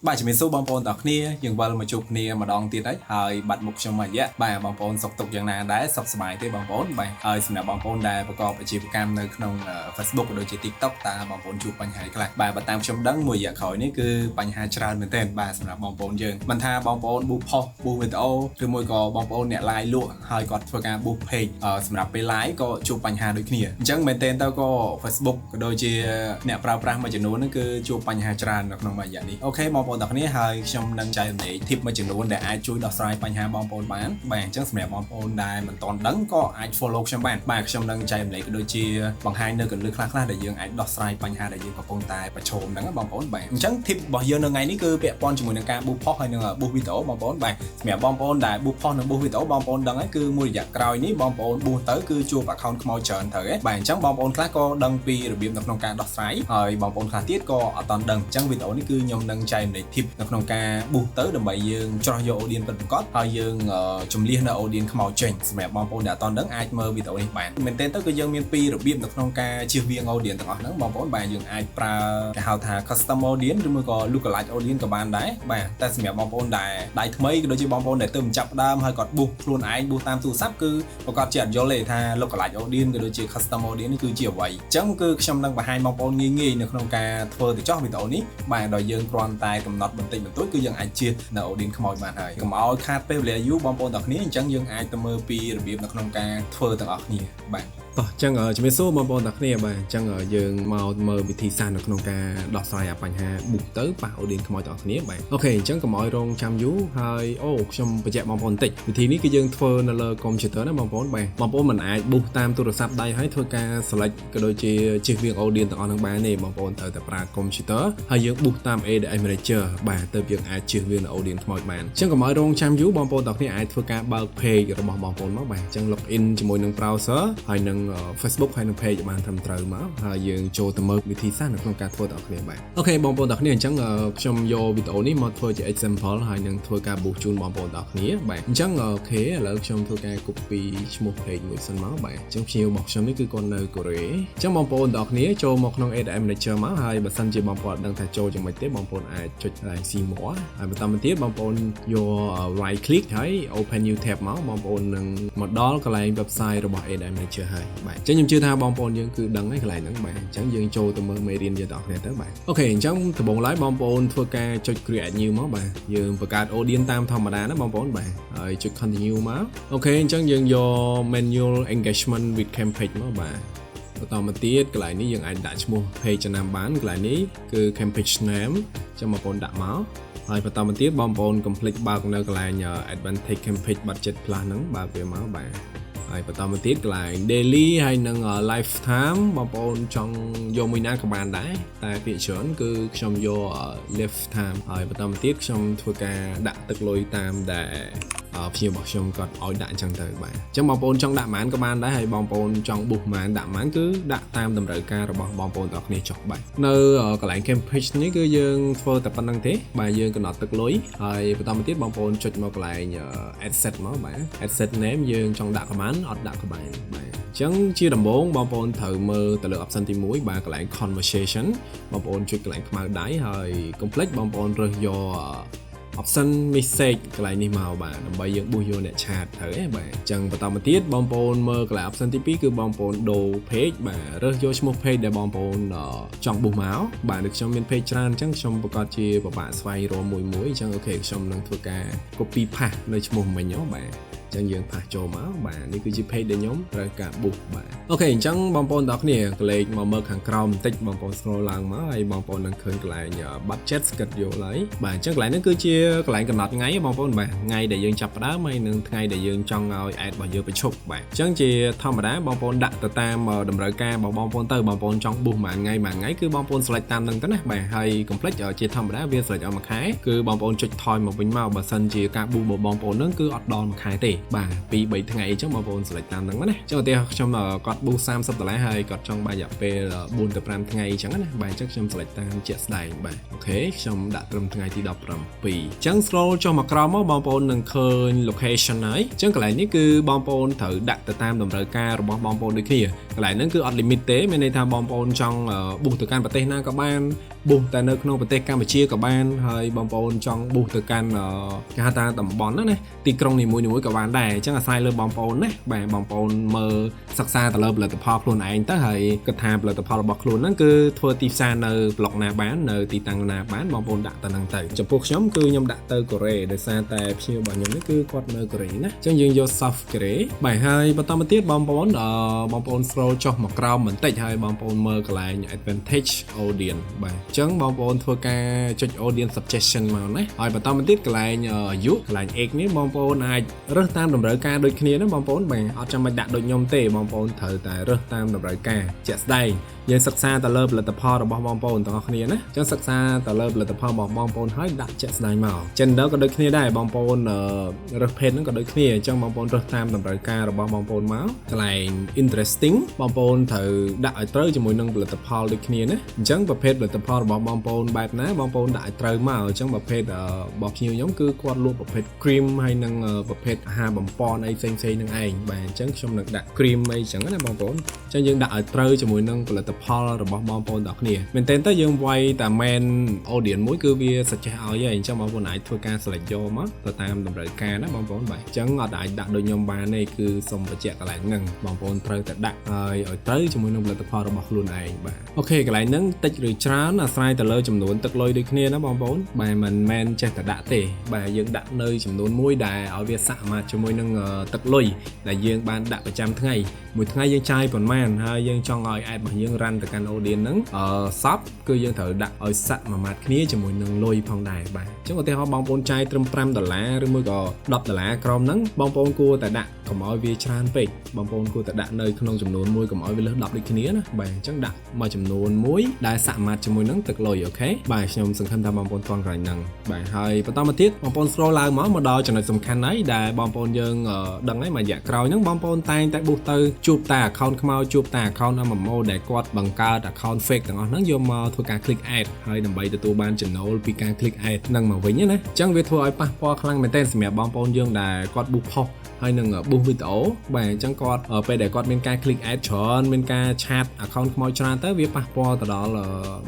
បាទជំរាបសួរបងប្អូនទាំងគ្នាយើងវិលមកជួបគ្នាម្ដងទៀតហើយហើយបាត់មុខខ្ញុំមួយរយៈបាទបងប្អូនសុខទុក្ខយ៉ាងណាដែរសុខសប្បាយទេបងប្អូនបាទហើយសម្រាប់បងប្អូនដែលប្រកបអាជីវកម្មនៅក្នុង Facebook ក៏ដូចជា TikTok តើបងប្អូនជួបបញ្ហាខ្លះបាទបើតាមខ្ញុំដឹងមួយរយៈក្រោយនេះគឺបញ្ហាច្រើនមែនទែនបាទសម្រាប់បងប្អូនយើងមិនថាបងប្អូន boost post boost វីដេអូឬមួយក៏បងប្អូនអ្នក live លក់ហើយគាត់ធ្វើការ boost page សម្រាប់ពេល live ក៏ជួបបញ្ហាដូចគ្នាអញ្ចឹងមែនទែនទៅក៏ Facebook ក៏ដូចជាអ្នកប្រើប្រាស់មួយចំនួនហ្នឹងគឺជួបបញ្ហាច្រើននៅក្នុងមួយរយៈនេះOK បងប្អូនទាំងគ្នាហើយខ្ញុំនឹងចែករំលែក tip មួយចំនួនដែលអាចជួយដោះស្រាយបញ្ហាបងប្អូនបានបាទអញ្ចឹងសម្រាប់បងប្អូនដែលមិនទាន់ដឹងក៏អាច follow ខ្ញុំបានបាទខ្ញុំនឹងចែករំលែកក៏ដូចជាបង្ហាញនៅគន្លឹះខ្លះៗដែលយើងអាចដោះស្រាយបញ្ហាដែលយើងកំពុងតែប្រឈមហ្នឹងណាបងប្អូនបាទអញ្ចឹង tip របស់យើងនៅថ្ងៃនេះគឺពាក់ព័ន្ធជាមួយនឹងការ boost post ហើយនិង boost video បងប្អូនបាទសម្រាប់បងប្អូនដែល boost post និង boost video បងប្អូនដឹងហើយគឺមួយរយៈក្រោយនេះបងប្អូន boost ទៅគឺជួប account ខ្មោចច្រើនទៅហ៎បាទអញ្ចឹងបងប្អូនខ្លះក៏ដឹងពីរបៀបនៅក្នុងការដោះស្រាយហើយបងប្អូនខ្លះទៀតក៏អត់ទាន់ដឹងអញ្ចឹងវីដេអូនេះគឺខ្ញុំនឹងចែករំលែក tip នៅក្នុងការ boost ទៅដើម្បីយើងច្រោះយក audience ពិតប្រាកដហើយយើងជំលះនៅ audience ខ្មោចចេញសម្រាប់បងប្អូនដែលអត់ទាន់ដឹងអាចមើលវីដេអូនេះបានមែនទែនទៅគឺយើងមានពីររបៀបនៅក្នុងការជៀសវាង audience ទាំងអស់ហ្នឹងបងប្អូនបាទយើងអាចប្រើគេហៅថា custom audience ឬមួយក៏ lookalike audience ក៏បានដែរបាទតែសម្រាប់បងប្អូនដែលដៃថ្មីក៏ដូចជាបងប្អូនដែលទើបចាប់ផ្ដើមហើយគាត់ boost ខ្លួនឯង boost តាមទូរស័ព្ទគឺប្រកាសជាអត់យល់ទេថា lookalike audience ក៏ដូចជា custom audience នេះគឺជាអ្វីអញ្ចឹងគឺខ្ញុំនឹងបង្ហាញបងប្អូនងាយៗនៅក្នុងការធ្វើទៅចោះវីដេអូនេះបាទដោយយើងគ្រាន់តែកំណត់បន្តិចបន្តួចគឺយើងអាចជៀសនៅ audience ខ្មោចបានហើយកុំឲ្យខាតពេលវេលាយូរបងប្អូនទាំងគ្នាអញ្ចឹងយើងអាចទៅមើលពីរបៀបនៅក្នុងការធ្វើទាំងអស់គ្នាបាទតោះអញ្ចឹងជំរាបសួរបងប្អូនទាំងគ្នាបាទអញ្ចឹងយើងមកមើលវិធីសាស្ត្រនៅក្នុងការដោះស្រាយអាបញ្ហា boost ទៅប៉ះ audience ខ្មោចទាំងអស់គ្នាបាទ OK អញ្ចឹងកុំឲ្យរងចាំយូរហើយអូខ្ញុំបញ្ជាក់បងប្អូនបន្តិចវិធីនេះគឺយើងធ្វើនៅលើ computer ណាបងប្អូនបាទបងប្អូនមិនអាច boost តាមទូរស័ព្ទដៃហើយធ្វើការ select ក៏ដូចជាជៀសវាង audience ទាំងអស់ហ្នឹងបានទេបងប្អូនត្រូវតែប្រើ computer ហើយយើង boost តាម Ads Manager បាទទៅយើងអាចជៀសវាងនៅ audience ខ្មោចបានអញ្ចឹងកុំឲ្យរងចាំយូរបងប្អូនទាំងគ្នាអាចធ្វើការបើក page របស់បងប្អូនមកបាទអញ្ចឹង log in ជាមួយនឹង browser ហើយនឹង Facebook ហើយនឹង page ឲ្យបានត្រឹមត្រូវមកហើយយើងចូលទៅមើលវិធីសាស្ត្រនៅក្នុងការធ្វើទាំងអស់គ្នាបាទ OK បងប្អូនទាំងគ្នាអញ្ចឹងខ្ញុំយកវីដេអូនេះមកធ្វើជា example ហើយនឹងធ្វើការ boost ជូនបងប្អូនទាំងអស់គ្នាបាទអញ្ចឹង OK ឥឡូវខ្ញុំធ្វើការ copy ឈ្មោះ page មួយសិនមកបាទអញ្ចឹងភ្ញៀវរបស់ខ្ញុំនេះគឺគាត់នៅកូរ៉េអញ្ចឹងបងប្អូនទាំងអស់គ្នាចូលមកក្នុង Ads Manager មកហើយបើសិនជាបងប្អូនអត់ដឹងថាចូលយ៉ាងម៉េចទេបងប្អូនអាចចុចកន្លែង see more ហើយបន្តមកទៀតបងប្អូនយក right click ហើយ open new tab មកបងប្អូននឹងមកដល់កន្លែង website របស់ Ads Manager ហើយបាទអញ្ចឹងខ្ញុំជឿថាបងប្អូនយើងគឺដឹងហើយកន្លែងហ្នឹងបាទអញ្ចឹងយើងចូលទៅមើលមេរៀនយើងទាំងអស់គ្នាទៅបាទ OK អញ្ចឹងដំបូងឡើយបងប្អូនធ្វើការចុច create new មកបាទយើងបង្កើត audience តាមធម្មតាណាបងប្អូនបាទហើយចុច continue មក OK អញ្ចឹងយើងយក manual engagement with campaign មកបាទបន្តមកទៀតកន្លែងនេះយើងអាចដាក់ឈ្មោះ page ចំណាំបានកន្លែងនេះគឺ campaign name ចឹងបងប្អូនដាក់មកហើយបន្តមកទៀតបងប្អូន complete បើកនៅកន្លែង advantage campaign budget plus ហ្នឹងបើកវាមកបាទហើយបន្តមកទៀតកន្លែង daily ហើយនិង lifetime បងប្អូនចង់យកមួយណាក៏បានដែរតែភាគច្រើនគឺខ្ញុំយក lifetime ហើយបន្តមកទៀតខ្ញុំធ្វើការដាក់ទឹកលុយតាមដែលភ្ញៀវរបស់ខ្ញុំគាត់ឲ្យដាក់អញ្ចឹងទៅបាទអញ្ចឹងបងប្អូនចង់ដាក់ប៉ុន្មានក៏បានដែរហើយបងប្អូនចង់ boost ប៉ុន្មានដាក់ប៉ុន្មានគឺដាក់តាមតម្រូវការរបស់បងប្អូនទាំងអស់គ្នាចុះបាទនៅកន្លែង campaign នេះគឺយើងធ្វើតែប៉ុណ្្នឹងទេបាទយើងកំណត់ទឹកលុយហើយបន្តមកទៀតបងប្អូនចុចមកកន្លែង ad set មកបាទ ad set name យើងចង់ដាក់ក៏បានអត់ដាក់ក៏បានបាទអញ្ចឹងជាដំបូងបងប្អូនត្រូវមើលទៅលើ option ទី1បាទកន្លែង conversation បងប្អូនចុចកន្លែងខ្មៅដៃហើយ complete បងប្អូនរើសយក option message កន្លែងនេះមកបាទដើម្បីយើង boost យកអ្នក chat ត្រូវទេបាទអញ្ចឹងបន្តមកទៀតបងប្អូនមើលកន្លែង option ទី2គឺបងប្អូនដូរ page បាទរើសយកឈ្មោះ page ដែលបងប្អូនចង់ boost មកបាទដូចខ្ញុំមាន page ច្រើនអញ្ចឹងខ្ញុំប្រកាសជាពិបាកស្វែងរកមួយមួយអញ្ចឹង OK ខ្ញុំនឹងធ្វើការ copy paste នៅឈ្មោះមិញហ៎បាទអញ្ចឹងយើង paste ចូលមកបាទនេះគឺជា page ដែលខ្ញុំត្រូវការ boost បាទ OK អញ្ចឹងបងប្អូនទាំងអស់គ្នាកលេចមកមើលខាងក្រោមបន្តិចបងប្អូន scroll ឡើងមកហើយបងប្អូននឹងឃើញកន្លែង budget schedule ហើយបាទអញ្ចឹងកន្លែងហ្នឹងគឺជាកន្លែងកំណត់ថ្ងៃបងប្អូនបាទថ្ងៃដែលយើងចាប់ផ្ដើមហើយនិងថ្ងៃដែលយើងចង់ឲ្យ ad របស់យើងបញ្ឈប់បាទអញ្ចឹងជាធម្មតាបងប្អូនដាក់ទៅតាមតម្រូវការរបស់បងប្អូនទៅបងប្អូនចង់ boost មួយថ្ងៃមួយថ្ងៃគឺបងប្អូន select តាមហ្នឹងទៅណាបាទហើយ complete ជាធម្មតាវា select ឲ្យមួយខែគឺបងប្អូនចុចថយមកវិញមកបើសិនជាការ boost របស់បងប្អូនហ្នឹងគឺអត់ដល់មួយខែទេបាទ2 3ថ្ងៃអញ្ចឹងបងប្អូន select តាមហ្នឹងណាអញ្ចឹងឧទាហរណ៍ខ្ញុំគាត់ boost 30ដុល្លារហើយគាត់ចង់បាយរយៈពេល4ទៅ5ថ្ងៃអញ្ចឹងណាបាទអញ្ចឹងខ្ញុំ select តាមជាក់ស្ដែងបាទ OK ខ្ញុំដាក់ត្រឹមថ្ងៃទី17អញ្ចឹង scroll ចុះមកក្រោមមកបងប្អូននឹងឃើញ location ហើយអញ្ចឹងកន្លែងនេះគឺបងប្អូនត្រូវដាក់ទៅតាមតម្រូវការរបស់បងប្អូនដូចគ្នាកន្លែងហ្នឹងគឺអត់ limit ទេមានន័យថាបងប្អូនចង់ boost ទៅកាន់ប្រទេសណាក៏បាន boost តែនៅក្នុងប្រទេសកម្ពុជាក៏បានហើយបងប្អូនចង់ boost ទៅកាន់គេហៅថាតំបន់ណាណាទីក្រុងនីមួយៗក៏បានដែរអញ្ចឹងអាស្រ័យលើបងប្អូនណាបាទបងប្អូនមើលសិក្សាទៅលើផលិតផលខ្លួនឯងទៅហើយគិតថាផលិតផលរបស់ខ្លួនហ្នឹងគឺធ្វើទីផ្សារនៅប្លុកណាបាននៅទីតាំងណាបានបងប្អូនដាក់ទៅហ្នឹងទៅចំពោះខ្ញុំគឺខ្ញុំដាក់ទៅកូរ៉េដោយសារតែភ្ញៀវរបស់ខ្ញុំនេះគឺគាត់នៅកូរ៉េណាអញ្ចឹងយើងយក South Korea បាទហើយបន្តមកទៀតបងប្អូនអឺបងប្អូន scroll ចុះមកក្រោមបន្តិចហើយបងប្អូនមើលកន្លែង advantage audience បាទអញ្ចឹងបងប្អូនធ្វើការចុច audience suggestion មកណាហើយបន្តមកទៀតកន្លែងអាយុកន្លែង age នេះបងប្អូនអាចរើសតាមតម្រូវការដូចគ្នាណាបងប្អូនបាទអត់ចាំបាច់ដាក់ដូចខ្ញុំទេបងប្អូនត្រូវតែរើសតាមតម្រូវការជាក់ស្ដែងយើងសិក្សាទៅលើផលិតផលរបស់បងប្អូនទាំងអស់គ្នាណាអញ្ចឹងសិក្សាទៅលើផលិតផលរបស់បងប្អូនហើយដាក់ជាក់ស្ដែងមក gender ក៏ដូចគ្នាដែរបងប្អូនរើសភេទហ្នឹងក៏ដូចគ្នាអញ្ចឹងបងប្អូនរើសតាមតម្រូវការរបស់បងប្អូនមកកន្លែង interesting បងប្អូនត្រូវដាក់ឲ្យត្រូវជាមួយនឹងផលិតផលដូចគ្នាណាអញ្ចឹងប្រភេទផលិតផលរបស់បងប្អូនបែបណាបងប្អូនដាក់ឲ្យត្រូវមកអញ្ចឹងប្រភេទរបស់ភ្ញៀវខ្ញុំគឺគាត់លក់ប្រភេទ cream ហើយនិងប្រភេទអាហារបំប៉នអីផ្សេងផ្សេងនឹងឯងបាទអញ្ចឹងខ្ញុំនឹងដាក់ cream អីចឹងណាបងប្អូនអញ្ចឹងយើងដាក់ឲ្យត្រូវជាមួយនឹងផលិតផលរបស់បងប្អូនទាំងគ្នាមែនទែនទៅយើងវាយតែ main audience មួយគឺវា suggest ឲ្យហើយអញ្ចឹងបងប្អូនអាចធ្វើការ select យកមកទៅតាមតម្រូវការណាបងប្អូនបាទអញ្ចឹងអត់អាចដាក់ដូចខ្ញុំបានទេគឺសូមបញ្ជាក់កន្លែងហ្នឹងបងប្អូនត្រូវតែដាក់ឲ្យឲ្យត្រូវជាមួយនឹងផលិតផលរបស់ខ្លួនឯងបាទ OK កន្លែងហ្នឹងតិចឬច្រើនអាស្រ័យទៅលើចំនួនទឹកលុយដូចគ្នាណាបងប្អូនបាទមិនមែនចេះតែដាក់ទេបាទយើងដាក់នៅចំនួនមួយដែលឲ្យវាសមាជាមួយនឹងទឹកលុយដែលយើងបានដាក់ប្រចាំថ្ងៃមួយថ្ងៃយើងចាយប៉ុន្មានហើយយើងចង់ឲ្យ ad របស់យើង run ទៅកាន់ audience ហ្នឹងអឺសពគឺយើងត្រូវដាក់ឲ្យសមាមាត្រគ្នាជាមួយនឹងលុយផងដែរបាទអញ្ចឹងឧទាហរណ៍បងប្អូនចាយត្រឹម5ដុល្លារឬមួយក៏10ដុល្លារក្រោមហ្នឹងបងប្អូនគួរតែដាក់កុំឲ្យវាច្រើនពេកបងប្អូនគួរតែដាក់នៅក្នុងចំនួនមួយកុំឲ្យវាលើស10ដូចគ្នាណាបាទអញ្ចឹងដាក់មួយចំនួនមួយដែលសមាត្រជាមួយនឹងទឹកលុយ OK បាទខ្ញុំសង្ឃឹមថាបងប្អូនទាន់កន្លែងហ្នឹងបាទហើយបន្តមកទៀតបងប្អូន scroll ឡើងមកមកដល់ចំណុចសំខាន់ហើយដែលបងប្អូនយើងដឹងហើយមួយរយៈក្រោយហ្នឹងបងប្អូនតែងតែ boost ទៅជួបតែ account ខ្មៅជួបតែ account MMO ដែលគាត់បង្កើត account fake ទាំងអស់ហ្នឹងយកមកធ្វើការ click ad ហើយដើម្បីទទួលបានចំណូលពីការ click ad ហ្នឹងមកវិញណាអញ្ចឹងវាធ្វើឲ្យប៉ះពាល់ខ្លាំងមែនទែនសម្រាប់បងប្អូនយើងដែលគាត់ boost post ហើយនឹង boost វីដេអូបាទអញ្ចឹងគាត់ពេលដែលគាត់មានការ click ad ច្រើនមានការ chat account ខ្មោចច្រើនទៅវាប៉ះពាល់ទៅដល់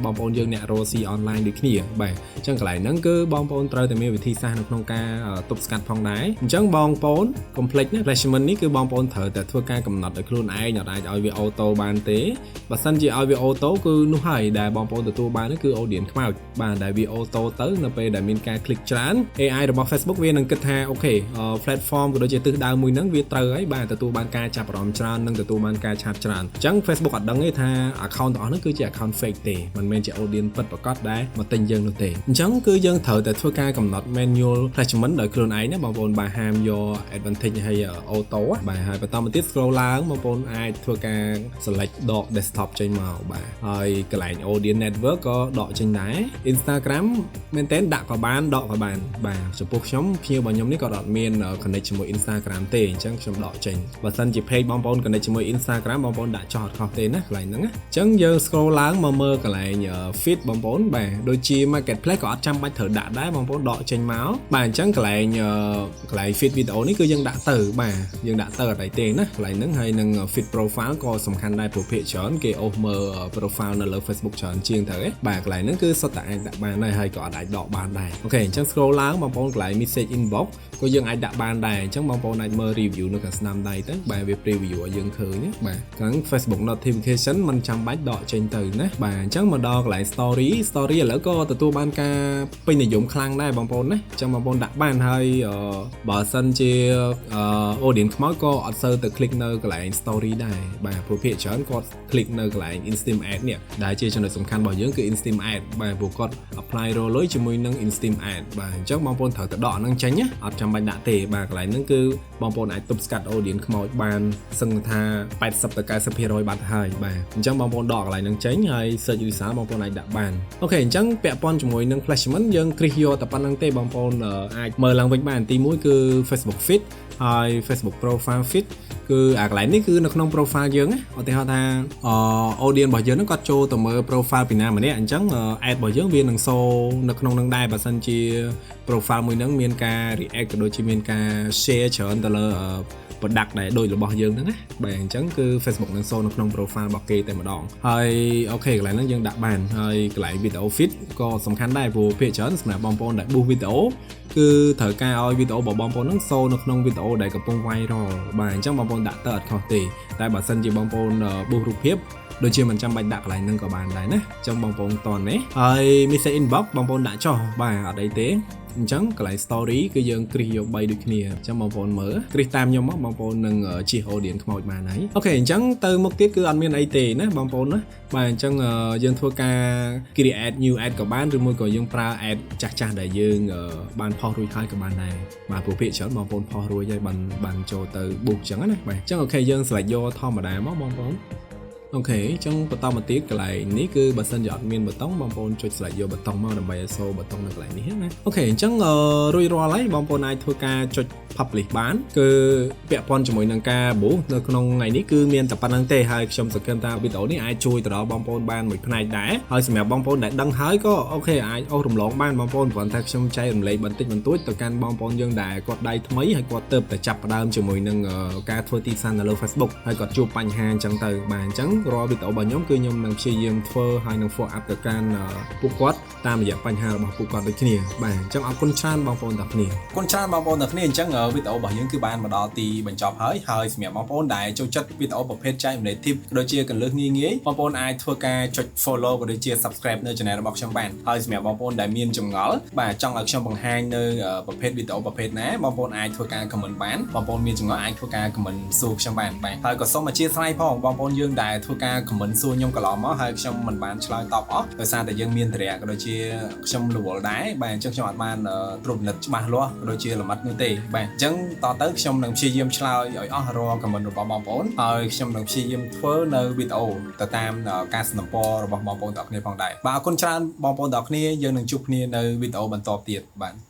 បងប្អូនយើងអ្នករកស៊ី online ដូចគ្នាបាទអញ្ចឹងកន្លែងហ្នឹងគឺបងប្អូនត្រូវតែមានវិធីសាស្ត្រនៅក្នុងការទប់ស្កាត់ផងដែរអញ្ចឹងបងប្អូនកុំភ្លេចណា placement នេះគឺបងប្អូនត្រូវតែធ្វើការកំណត់ដោយខ្លួនឯងអត់អាចឲ្យវា auto បានទេបើសិនជាឲ្យវា auto គឺនោះហើយដែលបងប្អូនទទួលបានគឺ audience ខ្មោចបាទដែលវា auto ទៅនៅពេលដែលមានការ click ច្រើន AI របស់ Facebook វានឹងគិតថា OK platform ក៏ដូចជាទិសដៅមួយហ្នឹងវាត្រូវហើយបាទទទួលបានការចាប់អារម្មណ៍ច្រើននិងទទួលបានការ chat ច្រើនអញ្ចឹង Facebook អត់ដឹងទេថា account ទាំងអស់ហ្នឹងគឺជា account fake ទេមិនមែនជា audience ពិតប្រាកដដែលមកទិញយើងនោះទេអញ្ចឹងគឺយើងត្រូវតែធ្វើការកំណត់ manual placement ដោយខ្លួនឯងណាបងប្អូនបាទហាមយក advantage ហើយ auto បាទហើយបន្តមកទៀត scroll ឡើងបងប្អូនអាចធ្វើការ select ដក desktop ចេញមកបាទហើយកន្លែង audience network ក៏ដកចេញដែរ Instagram មែនតើដាក់ក៏បានដកក៏បានបាទចំពោះខ្ញុំភ្ញៀវរបស់ខ្ញុំនេះក៏អត់មាន connect ជាមួយ Instagram ទេអញ្ចឹងខ្ញុំដកចេញបើសិនជា page បងប្អូន connect ជាមួយ Instagram បងប្អូនដាក់ចោះអត់ខុសទេណាកន្លែងហ្នឹងណាអញ្ចឹងយើង scroll ឡើងមកមើលកន្លែង feed បងប្អូនបាទដូចជា marketplace ក៏អត់ចាំបាច់ត្រូវដាក់ដែរបងប្អូនដកចេញមកបាទអញ្ចឹងកន្លែងកន្លែង feed វីដេអូនេះគឺយើងដាក់ទៅបាទយើងដាក់ទៅអត់អីទេណាកន្លែងហ្នឹងហើយនឹង feed profile ក៏សំខាន់ដែរព្រោះភាគច្រើនគេអូសមើល profile នៅលើ Facebook ច្រើនជាងទៅឯងបាទកន្លែងហ្នឹងគឺសុទ្ធតែអាចដាក់បានដែរហើយក៏អត់អាចដកបានដែរ OK អញ្ចឹង scroll ឡើងបងប្អូនកន្លែង message inbox ក៏យើងអាចដាក់បានដែរអញ្ចឹងបងប្អូនអាចមើល review នៅខាងស្នាមដៃទៅបាទវា preview ឲ្យយើងឃើញណាបាទខាង Facebook notification มันចាំបាច់ដកចេញទៅណាបាទអញ្ចឹងមកដល់កន្លែង story story ឥឡូវក៏ទទួលបានការពេញនិយមខ្លាំងដែរបងប្អូនណាអញ្ចឹងបងប្អូនដាក់បានហើយបើសិនជា audience ខ្មោចក៏អត់សូវទៅ click នៅកន្លែង story ដែរបាទព្រោះភាគច្រើនគាត់ click នៅកន្លែង in-stream ad នេះដែលជាចំណុចសំខាន់របស់យើងគឺ in-stream ad បាទព្រោះគាត់ apply រលុយជាមួយនឹង in-stream ad បាទអញ្ចឹងបងប្អូនត្រូវតែដកអាហ្នឹងចេញណាអត់ចាំបាច់ដាក់ទេបាទកន្លែងហ្នឹងគឺបងប្អូនអាចទប់ស្កាត់ audience ខ្មោចបានសឹងថា80ទៅ90%បាត់ហើយបាទអញ្ចឹងបងប្អូនដកកន្លែងហ្នឹងចេញហើយ search result បងប្អូនអាចដាក់បាន OK អញ្ចឹងពាក់ព័ន្ធជាមួយនឹង placement យើងគ្រិះយកតែប៉ុណ្្នឹងទេបងប្អូនអាចមើលឡើងវិញបានទី1គឺ Facebook feed ហើយ Facebook profile feed គឺអាកន្លែងនេះគឺនៅក្នុង profile យើងណាឧទាហរណ៍ថាអ audience របស់យើងហ្នឹងគាត់ចូលទៅមើល profile ពីណាម្នាក់អញ្ចឹង ad របស់យើងវានឹង show នៅក្នុងនឹងដែរបើសិនជា profile មួយហ្នឹងមានការ react ក៏ដូចជាមានការ share ច្រើនទៅលើ លើ product ដែលដូចរបស់យើងហ្នឹងណាបាទអញ្ចឹងគឺ Facebook នឹង show នៅក្នុង profile របស់គេតែម្ដងហើយ OK កន្លែងហ្នឹងយើងដាក់បានហើយកន្លែង video feed ក៏សំខាន់ដែរព្រោះភាគច្រើនសម្រាប់បងប្អូនដែល boost វីដេអូគឺត្រូវការឲ្យវីដេអូរបស់បងប្អូនហ្នឹង show នៅក្នុងវីដេអូដែលកំពុង viral បាទអញ្ចឹងបងប្អូនដាក់ទៅអត់ខុសទេតែបើសិនជាបងប្អូន boost រូបភាពដូចជាមិនចាំបាច់ដាក់កន្លែងហ្នឹងក៏បានដែរណាអញ្ចឹងបងប្អូនតន់នេះហើយ message inbox បងប្អូនដាក់ចុះបាទអត់អីទេអញ្ចឹងកន្លែង story គឺយើងគ្រីសយក3ដូចគ្នាអញ្ចឹងបងប្អូនមើលគ្រីសតាមខ្ញុំមកបងប្អូននឹងជិះ audience ខ្មោចបានហើយ OK អញ្ចឹងទៅមុខទៀតគឺអត់មានអីទេណាបងប្អូនណាបាទអញ្ចឹងយើងធ្វើការ create new ad ក៏បានឬមួយក៏យើងប្រើ ad ចាស់ចាស់ដែលយើងបានផុសរួចហើយក៏បានដែរបាទព្រោះភាគច្រើនបងប្អូនផុសរួចហើយបានបានចូលទៅ boost អញ្ចឹងណាបាទអញ្ចឹង OK យើង select យកធម្មតាមកបងប្អូន OK អញ្ចឹងបន្តមកទៀតកន្លែងនេះគឺបើសិនជាអត់មានប៊ូតុងបងប្អូនចុច select យកប៊ូតុងមកដើម្បីឲ្យ show ប៊ូតុងនៅកន្លែងនេះណា OK អញ្ចឹងរួចរាល់ហើយបងប្អូនអាចធ្វើការចុច publish បានគឺពាក់ព័ន្ធជាមួយនឹងការ boost នៅក្នុងថ្ងៃនេះគឺមានតែប៉ុណ្្នឹងទេហើយខ្ញុំសង្ឃឹមថាវីដេអូនេះអាចជួយទៅដល់បងប្អូនបានមួយផ្នែកដែរហើយសម្រាប់បងប្អូនដែលដឹងហើយក៏ OK អាចអូសរំលងបានបងប្អូនគ្រាន់តែខ្ញុំចែករំលែកបន្តិចបន្តួចទៅកាន់បងប្អូនយើងដែលគាត់ដៃថ្មីហើយគាត់ទៅតែចាប់ផ្ដើមជាមួយនឹងការធ្វើទីផ្សារនៅលើ Facebook ហើយគាត់ជួបបញ្ហាអញ្ចឹងទៅបាទអញ្ចឹងរាល់វីដេអូរបស់ខ្ញុំគឺខ្ញុំនឹងព្យាយាមធ្វើហើយនឹង follow up ទៅកាន់ពួកគាត់តាមរយៈបញ្ហារបស់ពួកគាត់ដូចគ្នាបាទអញ្ចឹងអរគុណច្រើនបងប្អូនទាំងគ្នាអរគុណច្រើនបងប្អូនទាំងគ្នាអញ្ចឹងវីដេអូរបស់យើងគឺបានមកដល់ទីបញ្ចប់ហើយហើយសម្រាប់បងប្អូនដែលចូលចិត្តវីដេអូប្រភេទចែករំលែក tip ក៏ដូចជាគន្លឹះងាយងាយបងប្អូនអាចធ្វើការចុច follow ក៏ដូចជា subscribe នៅ channel របស់ខ្ញុំបានហើយសម្រាប់បងប្អូនដែលមានចម្ងល់បាទចង់ឲ្យខ្ញុំបង្ហាញនៅប្រភេទវីដេអូប្រភេទណាបងប្អូនអាចធ្វើការ comment បានបងប្អូនមានចម្ងល់អាចធ្វើការ comment សួរខ្ញុំបានបាទហើយក៏សូមអធ្យាស្រ័យផងបងប្អូនយើងដែលធ្វើការ comment សួរខ្ញុំកន្លងមកហើយខ្ញុំមិនបានឆ្លើយតបអស់ដោយសារតែយើងមានទរៈក៏ដូចជាខ្ញុំរវល់ដែរបាទអញ្ចឹងខ្ញុំអត់បានត្រួតពិនិត្យច្បាស់លាស់ក៏ដូចជាលម្អិតនោះទេបាទអញ្ចឹងតទៅខ្ញុំនឹងព្យាយាមឆ្លើយឲ្យអស់រាល់ comment របស់បងប្អូនហើយខ្ញុំនឹងព្យាយាមធ្វើនៅវីដេអូទៅតាមការសំណូមពររបស់បងប្អូនទាំងអស់គ្នាផងដែរបាទអរគុណច្រើនបងប្អូនទាំងអស់គ្នាយើងនឹងជួបគ្នានៅវីដេអូបន្តទៀតបាទ។